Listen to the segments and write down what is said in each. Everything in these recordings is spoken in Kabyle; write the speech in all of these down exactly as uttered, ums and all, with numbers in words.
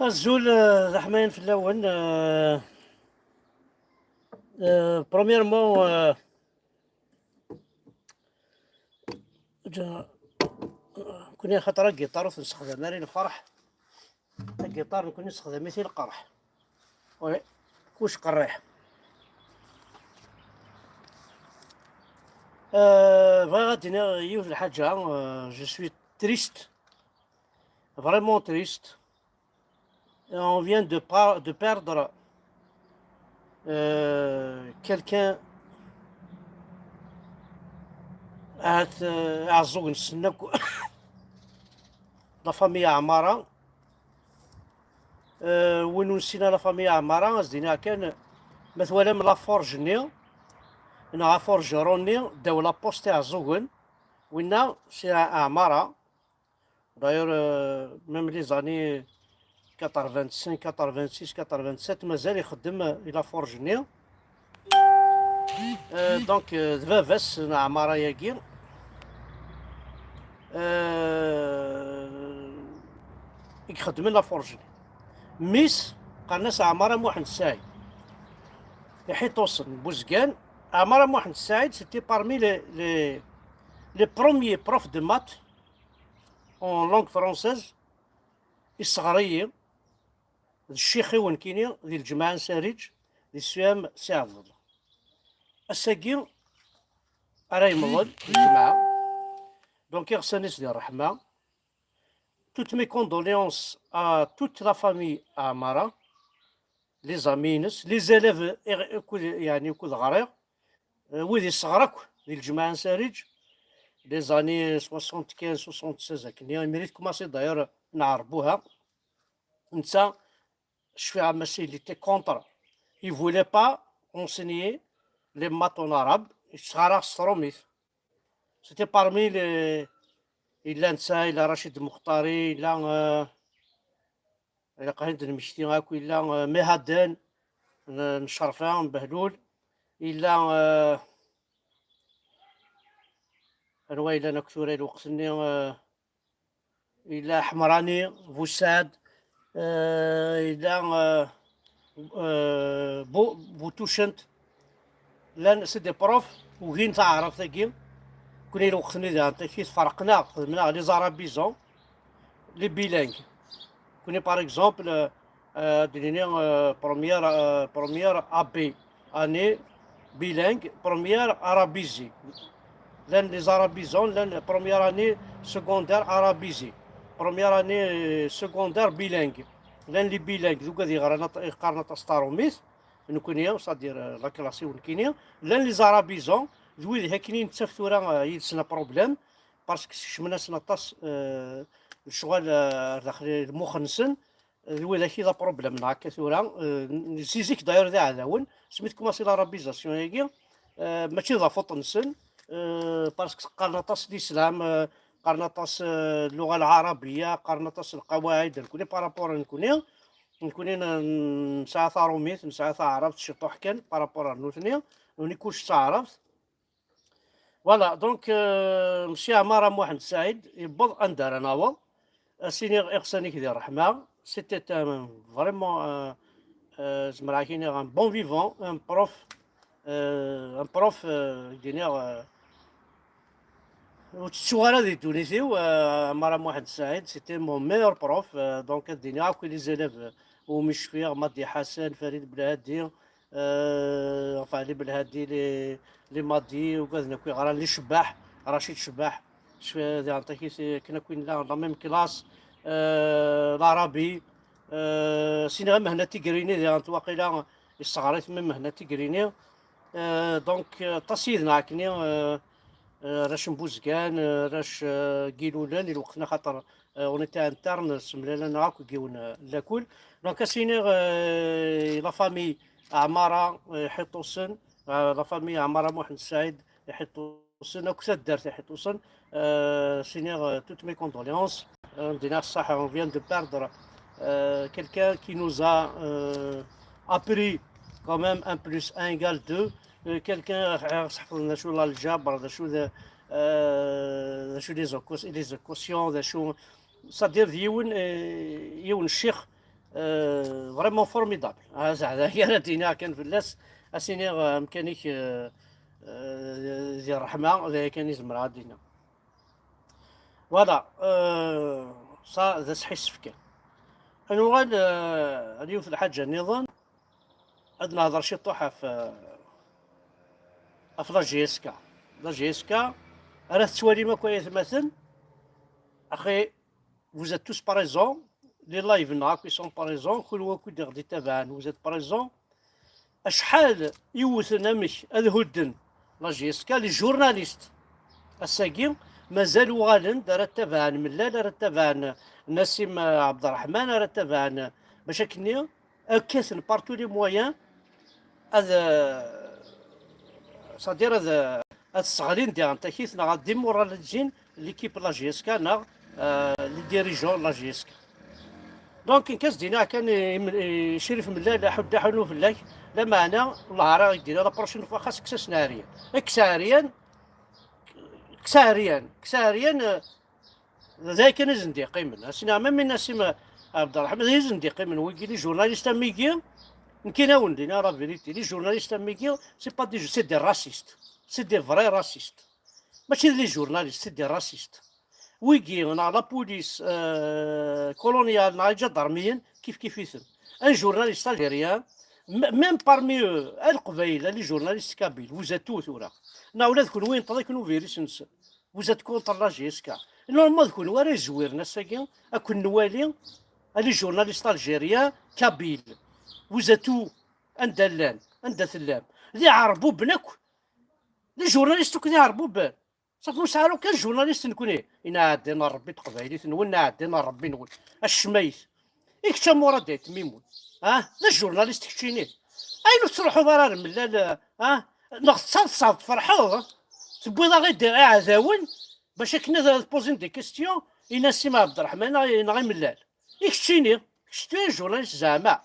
Azul, eh, d aḥmayan fell-awen. Eh, eh, premièrement, eh, ja, nekkni axaṭer agiṭar ur t-nessexdam ara i lferḥ. Agiṭar nekkni nessexdam-it i lqerḥ. Oui, kuc qerriḥ. Eh, bɣiɣ ad d-iniɣ yiwet n lḥaǧa, eh, je suis triste, vraiment triste. Et on vient de, par- de perdre, euh, quelqu'un, ahat, euh, aɛeẓẓug-nsen akk, la famille Ɛmara. Euh, win ur nessin ara la famille Ɛmara, ad s-d-iniɣ kan, ma twalam la forge-nni, neɣ aforgeron-nni, ddaw la poste Iɛeẓẓugen, winna, c'est Ɛmara. D'ailleurs, euh, même les années quatre-vingt-cinq, quatre-vingt-six, quatre-vingt-sept, mazal ixeddem, euh, i la forge-nni. Euh, donc, euh, d baba-s n Ɛmara-agi, euh, i ixeddmen la forge-nni. Mmi-s, qqaren-as Ɛmara Muḥend Saɛid. Iḥiṭusen n Buzgan. Ɛmara Muḥend Saɛid, c'était parmi les, les, les premiers profs de maths en langue française. Isseɣr-iyi d ccix-iw nekkini di lǧemɛa n Sariǧ, di Suyam Si Ɛebdallah. Ass-agi ara yemḍel di lǧemɛa. Donc, iɣsan-is di ṛṛeḥma. Toutes mes condoléances à toute la famille Ɛmara, les amis-ines, les élèves, eh, akked, yeɛni, akked ɣriɣ, eh, wid isseɣr akk di lǧemɛa n Sariǧ, les années soixante-quinze, soixante-seize, akken, imir i tkumaṣi d'ailleurs Nɛerbuha. Netta, cfiɣ am ass il était contre, il voulait pas enseigner les maths en arabe, yesɣar-aɣ s trumit. C'était parmi les, yella netta, yella Racid Muxtari, yella, euh, ilaq ad d-nmekti akk, yella, euh, Mihaden n, n Cerfa, n Behlul, yella, euh, anwa yellan akk tura i lweqt-nni, euh, yella Ḥemrani, Busad, euh, yella, euh, euh, Bu-, Butucent. Llan, c'est des profs, ugin taɛrabt-agi. Kuni lweqt-nni daɣen taki tferqen-aɣ, xedmen-aɣ les arabisants, les bilingues. Kuni, par exemple, euh, euh, ad d-nini, euh, première, euh, première A B, année bilingue, première arabisée. Llan les arabisants, llan première année secondaire arabisée, première année, euh, secondaire bilingue. Llan les bilingues, d ugad yeɣran aṭ-, yeqqaren aṭas tarumit, nekkni, c'est-à-dire, euh, la classe-iw nekkini. Llan les arabisants, d wid akken i nettaf tura, euh, yid-sen problème, parce que skecmen-asen aṭas, euh, lecɣal, euh, ar daxel lmux-nsen, d widak i d aproblem neɣ akka tura, euh, n-, si zik d'ailleurs d iɛdawen, smi tkumaṣi l'arabisation-agi, euh, mačči d afeṭ-nsen, euh, parce que qqaren aṭas l'islam, euh, qqaren aṭas, euh, lluɣa lɛarabiya, qqaren aṭas lqawaɛid, nekkni par rapport à nekkni, nekkni n-, nesɛa tarumit, nesɛa taɛrabt ciṭuḥ kan par rapport à nutni, nekkni kullec d taɛrabt. Voilà, donc, euh, Monsieur Amara Mohamed Saïd, yewweḍ anda ara naweḍ. Ad s-iniɣ iɣsan-ik di ṛṛeḥma. C'était un, vraiment, euh, euh, zemreɣ ad k-iniɣ un bon vivant, un prof, euh, un prof, euh, i d-iniɣ, euh, ur tettuɣ ara di ddunit-iw, euh, Amara Mohamed Saïd, c'était mon meilleur prof, euh, donc ad d-iniɣ akk les élèves, euh, umi cfiɣ, Madi Ḥasan, Farid Belhadi, euh, enfin, les Belhadi, les, les Madi, ugaden akk yeɣran, les Cebbaḥ, Racid Cebbaḥ, cfiɣ, diɣen takit, akken akk i nella, la même classe, euh, l'arabi, euh, siniɣ i Mehna Tigrini, diɣen waqila yesseɣr-it mi Mehna Tigrini. Euh, donc, euh, aṭas yid-neɣ akkenni, euh, euh, arrac n Buzgan, euh, arrac, euh, n Yilulen, i lweqt-nni axaṭer, euh, on était interne, semlalen-aɣ akk deg yiwen, euh, n lakul. Donc, ad s-iniɣ, euh, la famille Ɛmara, euh, Iḥiṭusen, euh, la famille Ɛmara Muḥend Saɛid Iḥiṭusen, akk taddart Iḥiṭusen, euh, ad s-iniɣ, euh, toutes mes condoléances. Euh, d-iniɣ ṣṣeḥ, on vient de perdre, euh, quelqu'un qui nous a, euh, appris quand même un plus un égale deux. Euh, quelqu'un, euh, ɣas ḥefḍen d acu l'algèbre, d acu d, euh, d acu les équations, les équations, d acu, c'est-à-dire d yiwen, euh, yiwen ccix, euh, vraiment formidable. Ah, zeɛda ara d-iniɣ kan fell-as, ad s-iniɣ, euh, amkan-ik, euh, euh, di ṛṛeḥma, d aya kan i zemreɣ ad d-iniɣ. Voilà, euh, ça d asḥissef kan. Ad nuɣal, euh, ar yiwet n lḥaǧa nniḍen, ad nehḍer ciṭuḥ ɣef, euh, ɣef la J S K. La J S K, ara tettwalim akk ay atmaten, axi, vous êtes tous présents, les lives-nneɣ akk i sont présents, kunwi akk i d-iɣ-d-ittabaɛen, vous êtes présents. Acḥal i wten amek ad hudden la J S K, les journalistes. Ass-agi, mazal uɣalen-d, ara ttabaɛen Mellal, ara ttabaɛen Nassim, euh, Abderrahman, ara ttabaɛen, euh, bac akkenni, ad kkaten par tous les moyens, ad, euh, c'est-à-dire ad, euh, ad sseɣlin diɣen takit neɣ ad démoralisent l'équipe n la J S K neɣ, euh, les dirigeants n la J S K. Donc, nekk ad s-d-iniɣ kan i, i, i Crif Mellal, aḥuddu aḥunnu fell-ak, lameɛna, wellah ara ak-d-iniɣ, la prochaine fois, xas kkes-asen Ɛeryan. Kkes Ɛeryan, kkes Ɛeryan, kkes Ɛeryan, euh, d ayen kan i sen-d-yeqqimen. Ass-nni, même Nassim Abderrahman, d ayen i sen-d-yeqqimen. Wigi, les journalistes am wigi, nekk ad awen-d-iniɣ la vérité, les journalistes am wigi, c'est pas des, c'est des racistes. C'est des vrais racistes. Mačči d les journalistes, c'est des racistes. Wigi, neɣ la police, euh, coloniale, neɣ iǧadarmiyen, kif kif-iten. Un journaliste algérien, m-, même parmi eux, à Leqbayel, les journalistes kabyles, vous êtes tous tura. Neɣ ula d kunwi yenṭeḍ-iken uvirus-nsen. Vous êtes contre la J S K. Normalement, d kunwi ara yezwiren ass-agi, ad ken-nwali, les journalistes algériens, kabyles. Vous êtes où? Anda llan? Anda tellam? D iɛerbuben akk. D ijournalisten akk d iɛerbuben. Safi ur sɛiɣ ara kan journaliste nekni. Ineɛɛed-in Ṛebbi n teqbaylit-nwen, ineɛɛed-in Ṛebbi-nwen. Acmayt. I kečč a Murad Ayt Mimun? Ah, d ajournaliste keččini. Ayen ur tettruḥuḍ ara ar Mellal, ah? Neɣ tettaḍsaḍ, tferḥeḍ? Tewwiḍ-aɣ-id iɛdawen bac akken ad, ad poser des questions i Nassim Abderrahman neɣ i Mellal. I keččini, kečč tu journaliste zeɛma.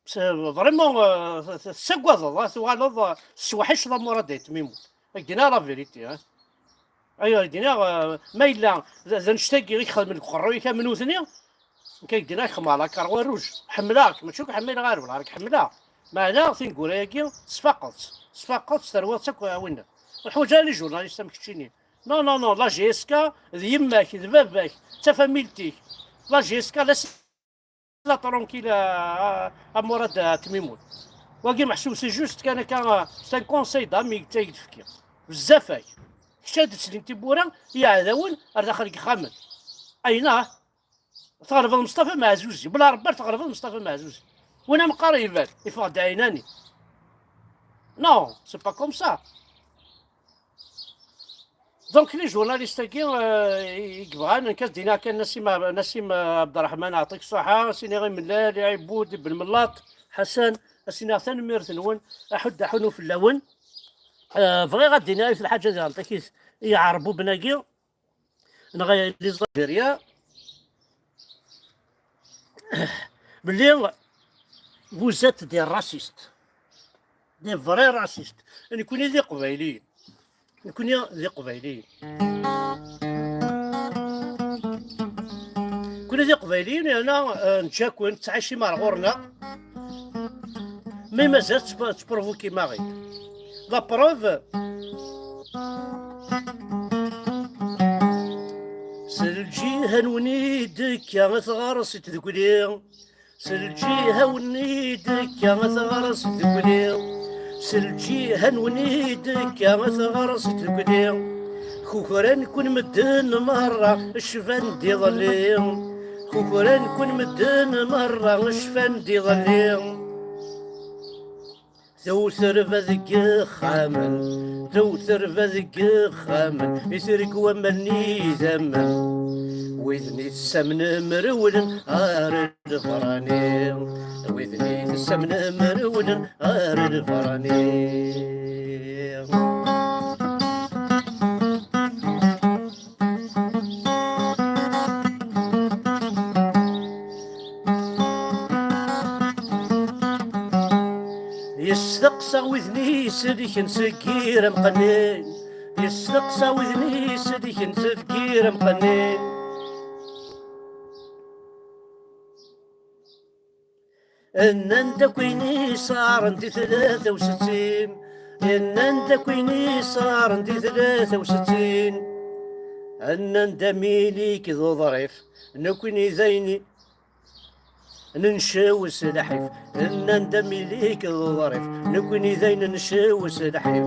S-, vraiment, euh, t-, t-, tessagadeḍ, ah, tuɣaleḍ, euh, tessewḥiceḍ a Murad Ayt Mimun. Ad k-d-iniɣ la vérité, ah. Ay, ad k-d-iniɣ, euh, ma yella d, d annect-agi i ixedmen deg uqerruy-ik am nutni, nekk ad k-d-iniɣ kemm la Croix Rouge. Ḥemmleɣ-k, mačči akk ḥemmleɣ ar wala, ḥemmleɣ. Meɛna tineggura-agi tesfaqeḍ-tt, tesfaqeḍ-tt, terwiḍ-tt akk, ah, winna. Ur ḥwaǧ ara les journalistes am keččini. Non, non, non, la J S K d yemma-k, d baba-k, d tafamilt-ik. La J S K, laisse-la tranquille, a, a, a Murad Ayt Mimun. Wagi meḥsub, c'est juste kan akka, euh, c'est un conseil d'ami i k-d-fkiɣ. Bezzaf-ak. Kečč ad d-ttlin tiwwura i yiɛdawen ar daxel n yexxamen. Ayna, tɣelbeḍ Mustafa Meɛzuzi. Bla Ṛebbi ar tɣelbeḍ Mustafa Meɛzuzi. Win ameqqar iban, iffeɣ-d ɛinani. Non, c'est pas comme ça. Donc, les journalistes-agi, euh, i, i yebɣan, nekk ad d-iniɣ kan Nassim, Nassim, euh, Abderrahman, ɛṭik ṣṣeḥḥa, ad s-iniɣ i Mellal, i Ɛibud, i Ben Mellaṭ, Ḥasan, ad s-iniɣ tanemmirt-nwen, aḥuddu aḥunnu fell-awen. Euh, bɣiɣ ad d-iniɣ yiwet lḥaǧa diɣen takit i yiɛerbuben-agi, neɣ les Algériens, belli vous êtes des racistes, des vrais racistes. Nekkni d Iqbayliyen. Nekkni d Iqbayliyen. Nekkni d Iqbayliyen, yerna, euh, neǧǧa-ken tettɛicim ar ɣur-neɣ. Mais mazal tettp-, tettprovokim-aɣ-id. La preuve, s lǧiha-nwen i d-tekka tɣersi n tdukli. S lǧiha-nwen i d-tekka tɣersi n tdukli. S lǧiha-nwen i d-tekka tɣersi n tdukli. Kukran-ken medden merra, cfan-d iḍelli. Kukran-ken medden merra, cfan-d iḍelli. Tewterba deg yexxamen, tewterba deg yexxamen, i terg waman n idammen. Widen i tessamnem rewlen ar lberani, widen i tessamnem rewlen ar lberani. Yesteqsa widen i iselken seg yir amqenni. Yesteqsa widen i iselken seg yir amqenni. Nnan-d akk ayen isaren di tlata u settin. Nnan-d akk ayen isaren di tlata u settin. Nnan-d Amiliki d uḍrif, nekkni d ayen nencew s lḥif. Nnan-d Amiliki d uḍrif, nekkni d ayen nencew s lḥif.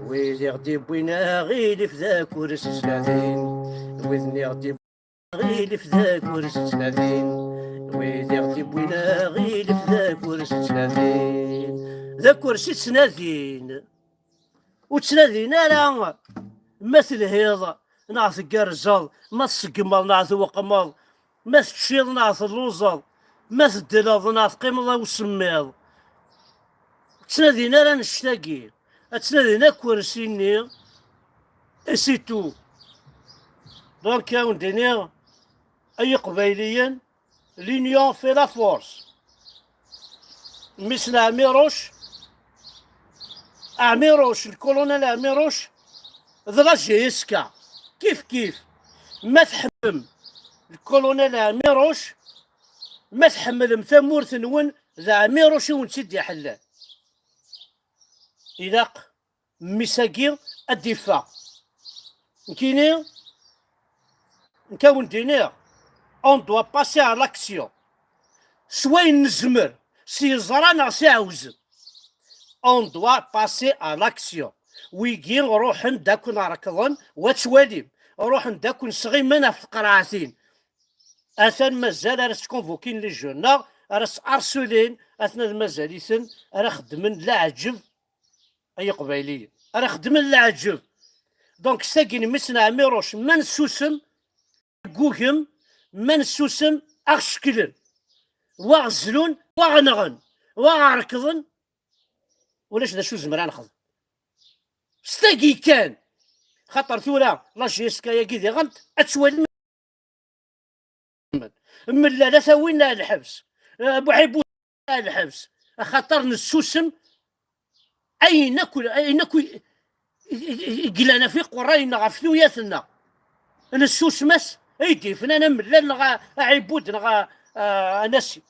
Wid i ɣ-d-iwwin aɣilif d akurs ttnadin. Wid i ɣ-d-iwwin aɣilif d akurs ttnadin. Wid i ɣ-d-iwwin aɣilif d akurs ttnadin. D akurs i ttnadin. Ur ttnadin ara ma telhiḍ neɣ tgerrzeḍ, ma tseggmeḍ neɣ tweqmeḍ, ma teččiḍ neɣ telluẓeḍ, ma teddleḍ neɣ teqqimeḍ a usemmiḍ. Ur ttnadin ara annect-agi. Ad ttnadin akersi-nni, et c'est tout. Donc, ad wen-d-iniɣ, ay Iqbayliyen, l'union fait la force. Mmi-s n Ɛmiruc, Ɛmiruc, le colonel Ɛmiruc, d la J S K. Kif kif. Ma tḥemmlem le colonel Ɛmiruc, ma tḥemmlem tamurt-nwen, d Ɛmiruc i wen-tt-id-iḥellan. Ilaq mmi-s-agi ad d-iffeɣ. Nekkini, nekk a wen-d-iniɣ, on doit passer à l'action. S wayen nezmer, s yeẓra neɣ s iɛewzen. On doit passer à l'action. Wigi ruḥen-d akk-, rekḍen, wa ttwalim, ruḥen-d akk-, sɣimen ɣef tqerɛatin. Atan mazal ara skonvokin les jeunes, neɣ ara s-harcelin, atan ad mazal-iten ara xeddmen leɛǧeb ay Iqbayliyen. Ara xeddmen leɛǧeb. Donc, s tagi n mmi-s n Ɛmiruc, ma nessusem, ggugem, ma nessusem, aɣ-cekklen. Wa ɣ-zlun, wa ɣ-nɣen, wa ɣ-rekḍen, ulac d acu zemreɣ ad nexdem. S tagi kan, xaṭer tura, la J S K-agi diɣen, ad twalim. Mellal ad t-awin ar lḥebs. Buḥibu ar lḥebs. Axaṭer nessusem ayen akk, ayen akk i, i, i, i yellan ɣef iqerray-nneɣ, ɣef tuyat-nneɣ. Nessusem-as, ay d-yefnan amellal neɣ a-, aɛibud neɣ a-, a-, anasi.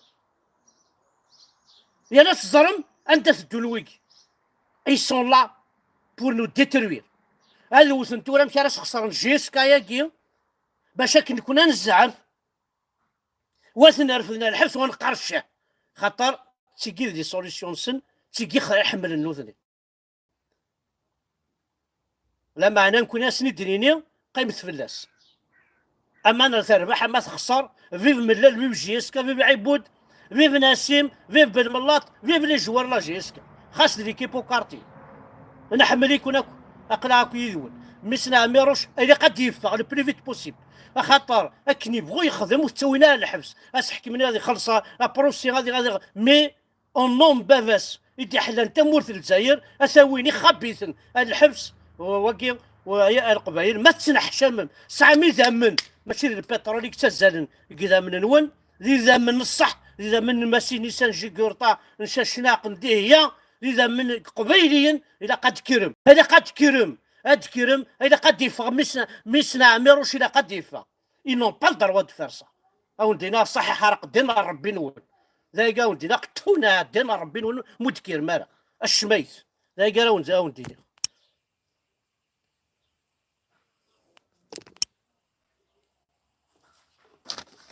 Yal ad teẓrem anda teddun wigi. Ils sont là pour nous détruire. Ad wten tura amek ara sxeṣren J S K-agi, bac akken nekni ad nezɛef, wa ten-refden ar lḥebs, wa neqqar ccah. Xaṭer d tigi d les solutions-nsen, d tigi xir iḥemmlen nutni. Lameɛna nekni ad sen-id-nini, qqimet fell-as. Ama terbeḥ, ama texṣer, vive Mellal, vive J S K, vive Ɛibud, vive Nassim, vive Belmellaṭ, vive les joueurs la J S K. Xas d l'équipe au quartier. Nḥemmel-iken akk, aql-aɣ akk yid-wen. Mmi-s n Ɛmiruc, ilaq ad d-yeffeɣ le plus vite possible. Axaṭer akken yebɣu yexdem, ur t-ttawin ara lḥebs. Aseḥkim-nni ad ixelleṣ, aprusi ad, ad, mais au nom n baba-s i d-iḥellan tamurt n Lezzayer, ad t-awin ixabiten ar lḥebs, wagi, wa-, ya Leqbayel, ma tettneḥcamem, tesɛam idammen, mačči d lpiṭrul i yettazzalen deg idammen-nwen, d idammen n ṣṣeḥ, d idammen n Massini, Saint Jugurtha, n Cacnaq, n Dihya, d idammen n Iqbayliyen, ilaq ad d-kkrem, ilaq ad d-kkrem, ad d-kkrem, ilaq ad d-iffeɣ mmi-s, mmi-s n Ɛmiruc, ilaq ad d-iffeɣ. Ils n'ont pas le droit de faire ça. A wen-d-iniɣ ṣaḥiḥ, ara qeddin ar Rebbi-nwen. D ayagi a wen-d-iniɣ, qeṭṭun ar ddin ar Rebbi-nwen, mu d-kkirem ara. Acmayt. D ayagi ara wen-, a wen-d-iniɣ.